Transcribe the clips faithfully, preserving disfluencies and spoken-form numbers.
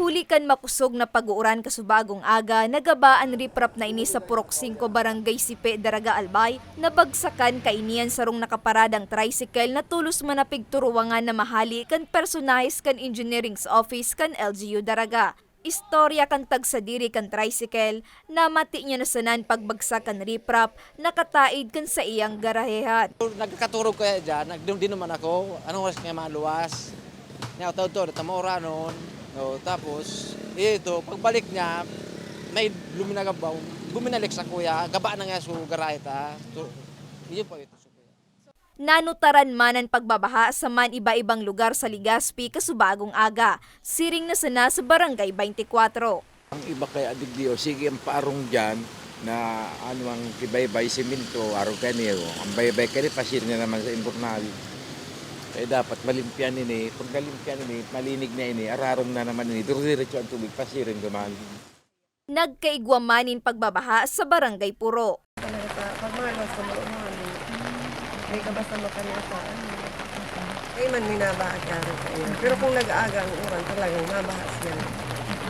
Huli kan makusog na pag-uuran kasubagong aga, nagaba an riprap na ini sa Purok singko, Barangay Sipe, Daraga, Albay. Nabagsakan kaini an sarong nakaparadang tricycle na tolos man na pigturuwangan na mahali kan personahes kan Engineering's Office kan L G U Daraga. Istorya kan tagsadiri kan tricycle, namati niya na sana an pagbagsak kan riprap, nakataid kan saiyang garahehan. Nagkakaturog kaya dyan, nagdinuman ako, anong oras kaya maluwas? Nya, taod-taod, tama oranon. O, tapos, ito, pagbalik niya, may luminagabaw, buminalik sa kuya, gaba na nga su garahe ta. So, yun po ito, su kuya. Nanutaran man an pagbabaha sa man iba-ibang lugar sa Legazpi kasubagong aga, siring na sana sa Barangay twenty-four. Ang iba kaya digdi, o sige, ang paarong dyan na ano ang kibaybay, simento, arog kani, o, ang baybay kani, pasir na naman sa imburnal. Eh, dapat malimpyan ini. Pag nalimpyan ini, malinig na ini, ararom na naman ini. Dire-diretso ang tubig, pasirin duman. Nagkaigwa man nin pagbabaha sa Barangay Puro. Talaga sa, pag mga luwas ka, marunong ano, may kabasa mo kanya sa ano. Kaya man, may nabaha ka rin sa iyo. Pero kung nag-aaga ang uran, talagang mabaha siya.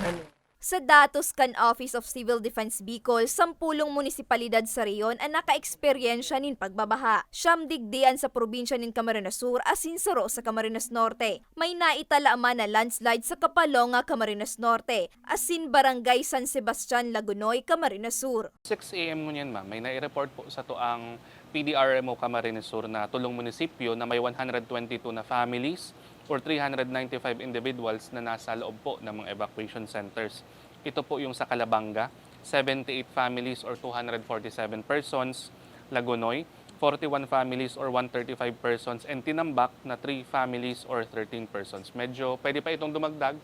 Ano. Sa datos kan Office of Civil Defense Bicol, sampulong munisipalidad sa rehiyon an nakaeksperyensya nin pagbabaha. Siyam digdi an sa probinsya nin Camarines Sur asin saro sa Camarines Norte. May naitala man na landslide sa Kapalonga, Camarines Norte, asin Barangay San Sebastian, Lagonoy, Camarines Sur. Six A M ngunyan, ma'am, may nai-report po sa to ang P D R M O Camarines Sur na tulong munisipyo na may one hundred twenty-two na families or three hundred ninety-five individuals na nasa loob po ng mga evacuation centers. Ito po yung sa Calabanga, seventy-eight families or two hundred forty-seven persons, Lagonoy, forty-one families or one thirty-five persons, and Tinambac na three families or thirteen persons. Medyo pwede pa itong dumagdag,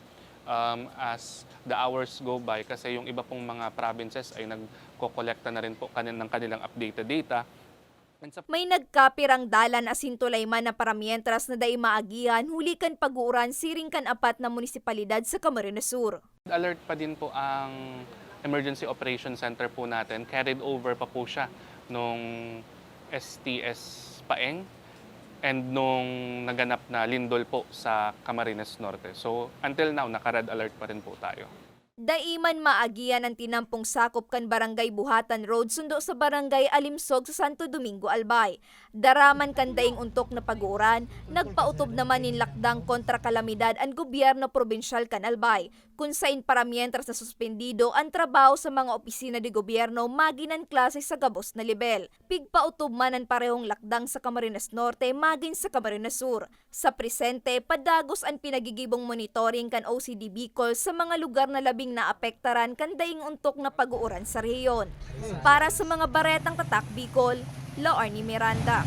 um, as the hours go by kasi yung iba pong mga provinces ay nagkokolekta na rin po kanin-, ng kanilang updated data. And sa May nagkapirang dalan asin tulay man na paramientras na dai maagihan huli kan pag-uuran siring kan apat na munisipalidad sa Camarines Sur. Alert pa din po ang Emergency Operation Center po natin. Carried over pa po siya nung S T S Paeng and nung naganap na lindol po sa Camarines Norte. So, until now, naka-red alert pa rin po tayo. Dai man maagihan an tinampong sakop kan Barangay Buhatan Road sundo sa Barangay Alimsog sa Santo Domingo, Albay. Dara man kan daing ontok na pag-uuran, nagpaotob naman nin lakdang kontra kalamidad an gobyerno probinsyal kan Albay, kun saen paramientras na suspendido an trabaho sa mga opisina de gobyerno maginan klase sa gabos na lebel. Pigpaotob man an parehong lakdang sa Camarines Norte magin sa Camarines Sur. Sa presente, padagos an pinagigibong monitoring kan O C D Bicol sa mga lugar na labing naapektaran kan daing ontok na pag-uuran sa rehiyon. Para sa mga Baretang Tatak Bicol, Laorny Miranda.